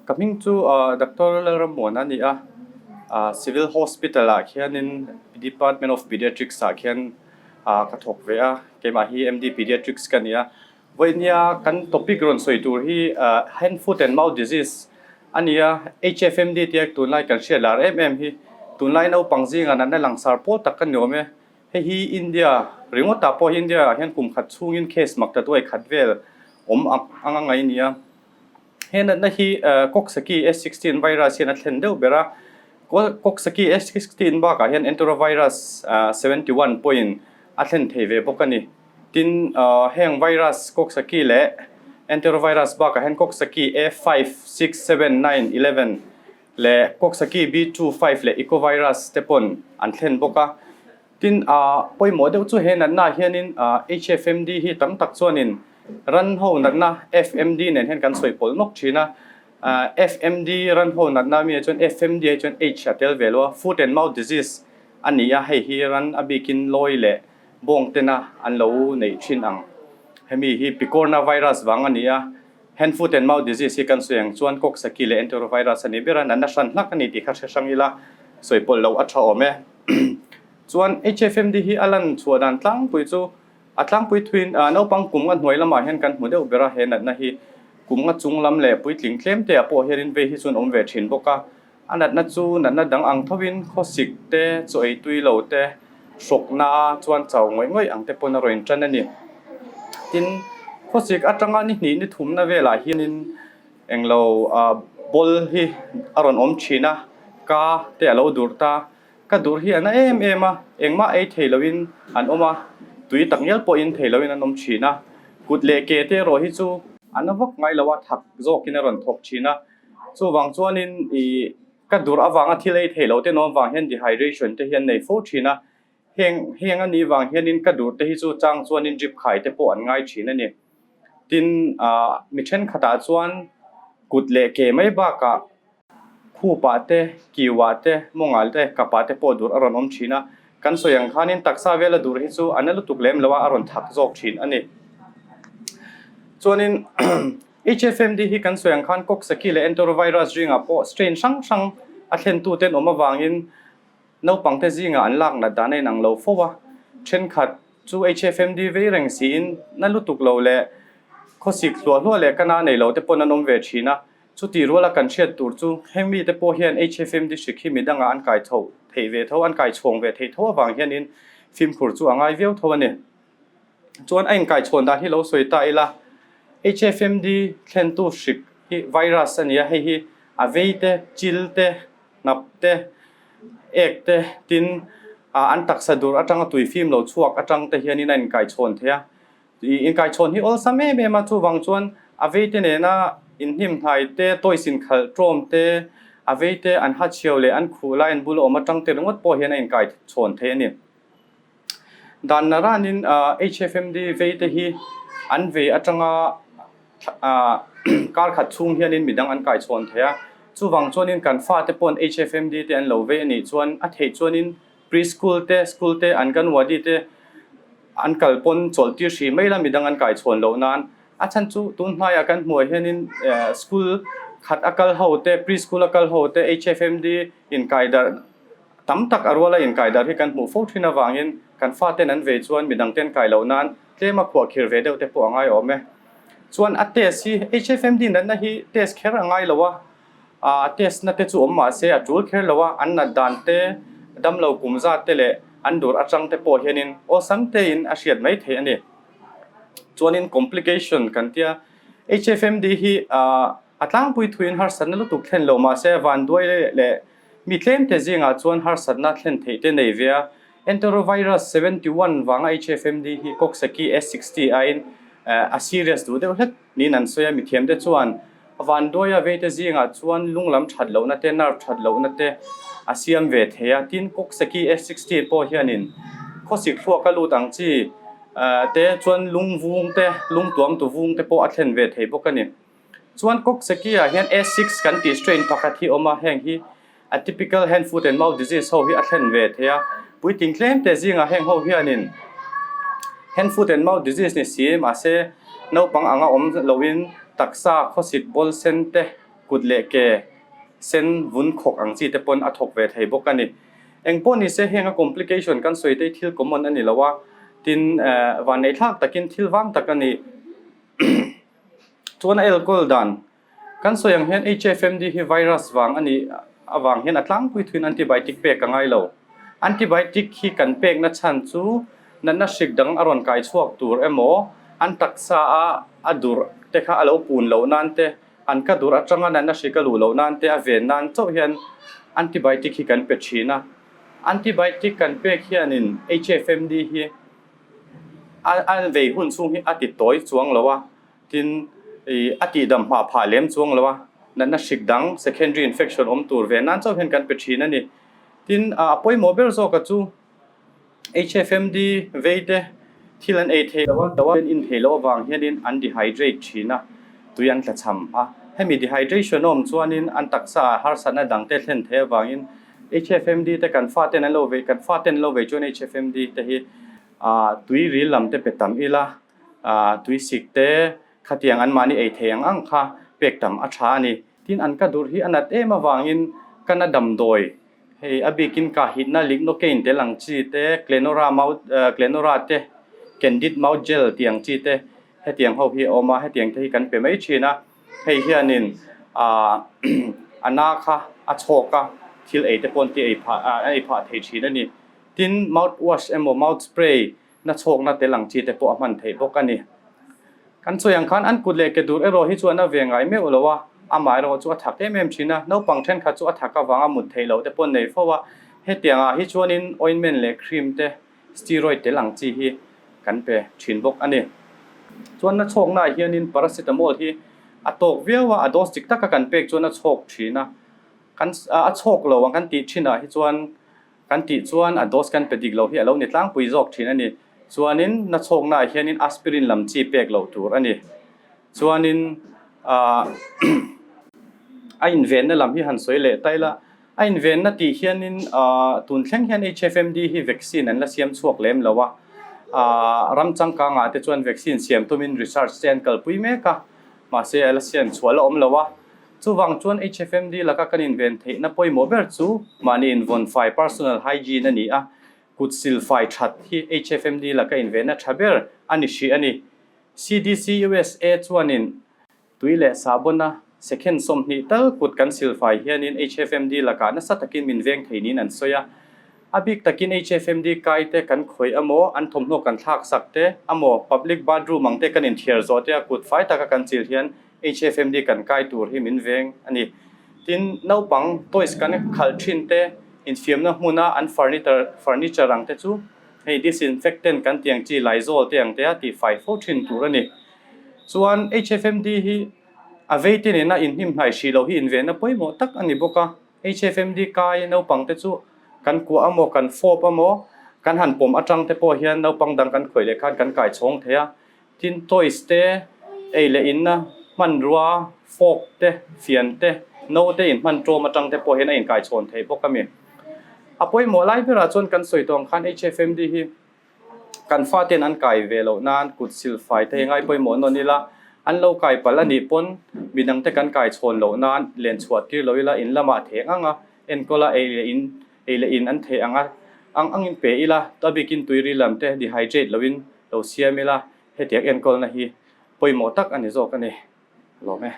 Ka hming chu Doctor Lalrammuana a ni a, Civil Hospital ah khianin Department of Pediatrics ah khian ka thawk ve a, keimah hi MD Pediatrics ka ni a. Vawinia kan topic rawn sawi tur hi Hand Foot and Mouth Disease a ni a, HFMD tia tunlai kan hriat lar em em hi tunlai naupang zingah natna langsar pawl tak ka ni awm e. Hei hi India ringawtah pawh hi India ah hian kum khat chhungin case mak ta duai khat vel awm ang a ngaih a ni a. He natna hi Coxsackie S16 virus hian a thlen deuh ber a, Coxsackie S16 bakah hian Enterovirus 71 pawhin a thlen thei ve bawk a ni. Tin, heng virus Coxsackie leh Enterovirus bakah hian Coxsackie A5, 6, 7, 9, 11 leh Coxsackie B2, 5 leh Echovirus te pawn an thlen bawk a. Tin, a pawimawh deuh chu he natna ah hianin HFMD hi tam tak chuanin ran ho natna FMD nen hian kan sawi pawlh nawk thin a. FMD ran ho natna mi ah chuan FMD ah hi chuan H a tel ve lo a, Foot and Mouth Disease a ni a, hei hi ran a bikin lawi leh bawng tena an lo neih thin ang. Hemi hi Picornavirus vang a ni a, Hand Foot and Mouth Disease hi kan sawi ang chuan Coxsackie leh Enterovirus a ni ber a, natna hran hlak a ni tih kha hre hrang ila sawi pawlh loh a tha awm e. Chuan HFMD hi a lan chhuah dan tlangpui chu a tlangpui thuin naupang kum nga hnuai lamah hian kan hmu deuh ber a, he natna hi kum nga chung lam leh puitling tlem te ah pawh hianin vei hi chuan awm ve thin bawk a. A natna chu natna dang ang thovin khawsik te, chaw ei tui lo te, hrawkna chuan chau ngawih ngawih ang te pawn a rawn intan a ni. Tin, khawsik atanga ni hnih ni thumna velah hianin englo ball hi a rawn awm thin a, ka te a lo durh ta. Ka durh hi a na em em a, engmah ei thei loin an awm a, tui tak ngial pawhin thei loin an awm thin a, kut leh ke te erawh hi chu a na vak ngai lo a, thak zawkin a rawn thawk thin a, chuvang chuanin ih ka durh avanga thil ei thei lo te an awm vang hian dehydration te hi an nei fo thin a, heng heng a nih vang hianin ka durh te hi chu chang chuanin drip khai te pawh an ngai thin a ni. Tin, ah mi thenkhatah chuan kut leh ke mai bakah Khupah te, kiuah te, mawngah te, kapah te pawh dur a rawn awm thin a. Kan sawi ang khanin taksa vela dur hi chu a na lutuk lem lo a, a rawn thak zawk thin a ni. Chuanin HFMD hi kan sawi ang khan Coxsackie leh Enterovirus ringah pawh strain hrang hrang a thlentu ten awm avangin naupangte zingah an lak nat dan a inang lo fo a. Thenkhat chu HFMD vei reng siin na lutuk lo leh khawsik hluah hluah leh ka na nei lo te pawn an awm ve thin a. Chutih ruala kan hriat tur chu heng mite pawh hian HFMD hrik hi midangah an kai chho theih ve tho, an kai chhawng ve theih tho avang hianin fimkhur chu a ngai viau tho a ni. Chuan a inkai chhawn dan hi lo sawi ta ila, HFMD thlentu hrik hi virus a ni a, hei hi a vei te, chil te, hnap te, ek te tin an taksa dur atanga tui fim lo chhuak atang te hianin a inkai chhawn thei a. I inkaichhawn hi awlsam em em a, chuvang chuan a veite nena inhnim hnai te, toys inkhalh ṭawm te, a veite an ha chhiau leh an khuh lai an bula awm aṭang te ringawt pawh hian a inkaichhawn thei a ni. Dan naranin HFMD veite hi an vei aṭanga kar khat chhung hianin midang an kaichhawn thei a, chuvang chuanin kan fate paw'n HFMD te an lo vei a nih chuan a theih chuanin Pre-school te, school te, Anganwadi te an kal pawn chawlh tir hrih mai la midang an kai chhawn loh nan. A chhan chu tun hnaiah kan hmuh ah hianin school khat a kal ho te, pre-school a kal ho te, HFMD inkai darh tam tak a ruala inkai darh hi kan hmuh fo thin avangin kan faten an vei chuan midang ten kai loh nan tlem a khuahkhir ve deuh te pawh a ngai awm e. Chuan a test hi HFMD natna hi test kher a ngai lo a. A test na te chu awm mah se a tul kher lo a, an nat dan te, damlo kum zat te leh an dur atang te pawh hianin awlsam tein a hriat mai theih a ni. Chuanin complication kan tia HFMD hi a tlangpui thuin harsatna lutuk thlen lo mah se vanduai leh mi tlem te zingah chuan harsatna thlen theih te nei ve a. Enterovirus 71 vanga HFMD hi Coxsackie S60 aiin a serious duh deuh hlek. Niin an sawi a, mithiamte chuan vanduaia veite zingah chuan lung lam that lohna te, nerve that lohna te a siam ve thei a. Tin, Coxsackie S60 pawh hianin khawsik thluak a lut ang chi te chuan lung vung te, lung tuamtu vung te pawh a thlen ve thei bawk a ni. Chuan Coxsackie ah hian S6 kan tih strain pakhat hi a awm a, heng hi Atypical hand, foot and mouth disease ho hi a thlen ve thei a, puitling tlem te zingah heng ho hianin hand, foot and mouth disease ni si mahse naupang anga awm loin taksa khawsik bawl sen te, Kut leh ke sen vun khawk ang chi te pawn a thawk ve thei bawk a ni. Eng pawh ni se heng a complication kan sawi te hi thil common a ni lo a, tin vanneihthlak takin thil vang tak a ni. Chuan a enkawl dan kan sawi ang hian HFMD hi virus vang a nih avang hian a tlangpui thuin antibiotic pek a ngai lo. Antibiotic hi kan pekna chhan chu natna hrik dang a rawn kai chhuak tur emaw an taksa a a durh te kha a lo pun loh nan te an ka durh atanga natna hrik a luh loh nan te a ven nan chauh hian antibiotic hi kan pe thin a. Antibiotic kan pek hianin HFMD hi a vei hun chhung hi a ti tawi chuang lo a, tin ih a tihdam hmah phah lem chuang lo a, natna hrik dang secondary infection awm tur ve nan chauh hian kan pe thin a ni. Tin a pawimawh ber zawka chu HFMD vei te thil an ei thei lo a, tui an in thei loh avang hianin an dehydrate thin a, tui an tlachham a. Hemi dehydration awm chuanin an taksa ah harsatna dang te thlen theih avangin HFMD te kan faten an lo vei, kan faten an lo vei chuan HFMD te hi ah tui ril lam te pe tam ila, ah tui sik te khatiang anmahni ei thei ang ang kha pek tam a tha a ni. Tin an ka dur hi a nat em avangin ka na damdawi hei a bikin ka hitna lignocaine tel ang chi te, Clenora mouth Clenora te, Candid mouth gel tih ang chi te hetiang ho hi a awm a, hetiang te hi kan pe mai thin a. Hei hianin ah a na kha a chhawk a, thil ei te pawh an ti ei phah ah an ei phah thei thin a ni. Tin, mouth wash emaw mouth spray na chhawkna tel ang chi te pawh a hman theih bawk a ni. Kan sawi ang khan an kut leh ke dur erawh hi chuan a ve ngai meuh lo a, amah erawh chu a thak em em thin a, naupang thenkhat chu a thak avanga mut theih loh te pawh an nei fo a, hetiang ah hi chuanin ointment leh cream te Steroid tel ang chi hi kan pe thin bawk a ni. Chuan na chhawknaah hianin paracetamol hi a tawk viau a, a dose dik taka kan pek chuan a chhawk thin a. Kan a chhawk lo ang kan tih thinah hi chuan kan tih chuan a dose kan pe dik lo hi a lo ni tlangpui zawk thin a ni. Chuanin na chhawknaah hianin aspirin lam chi pek loh tur a ni. Chuanin ah a invenna lam hi han sawi leh ta ila. A invenna tih hianin tun thleng hian HFMD hi vaccine an la siam chhuak lem lo a, ram changkangah te chuan vaccine siam tumin research te an kalpui mek a, mahse a la siam chhuah la awm lo a. Chuvang chuan HFMD laka kan inven theihna pawimawh ber chu mahni invawnfai, personal hygiene, a ni a, kut silfai that hi HFMD laka invenna tha ber a ni hrih a ni. CDC USA chuanin Tui leh sahbawna second 20 tal kut kan silfai hianin HFMD lakah nasa takin min veng thei niin an sawi a. A bik takin HFMD kai te kan khawih emaw, an thawmhnaw kan thlak sak te emaw, public bathroom ang te kan inthiar zawh te a kut fai taka kan chil hian HFMD kan kai tur hi min veng a ni. Tin, naupang toys kan khalh thin te infiamna hmuna an furniture ang te chu hei disinfectant kan tih ang chi Lysol te ang te a tihfai fo thin tur a ni. Chuan HFMD hi a vei te nena inhnim hnai hrih loh hi invenna pawimawh tak a ni bawk a. HFMD kai naupang te chu kan kuah amaw, kan fawp amaw, kan han pawm atang te pawh hian naupang dang kan khawih leh khan kan kai chhawng thei a. Tin, toys te, ei leh inna hmanrua, fork te, fian te, no te inhman tawm atang te pawh hian a inkai chhawn thei bawk a mi. A pawimawh lai berah chuan kan sawi tawh ang khan HFMD hi Kan faten an kai ve loh nan kut silfai te hi ngai pawimawh nawn ila, an lo kai palh a nih pawn midangte kan kai chhawn loh nan len chhuah tir lo ila, in lamah theng ang a, enkawl a ei leh in ei leh in an theih ang a, ang angin pe ila, a bikin tuiri lam te dehydrate loin lo siam ila, hetiang enkawlna hi pawimawh tak a ni zawk a ni. Lawm e.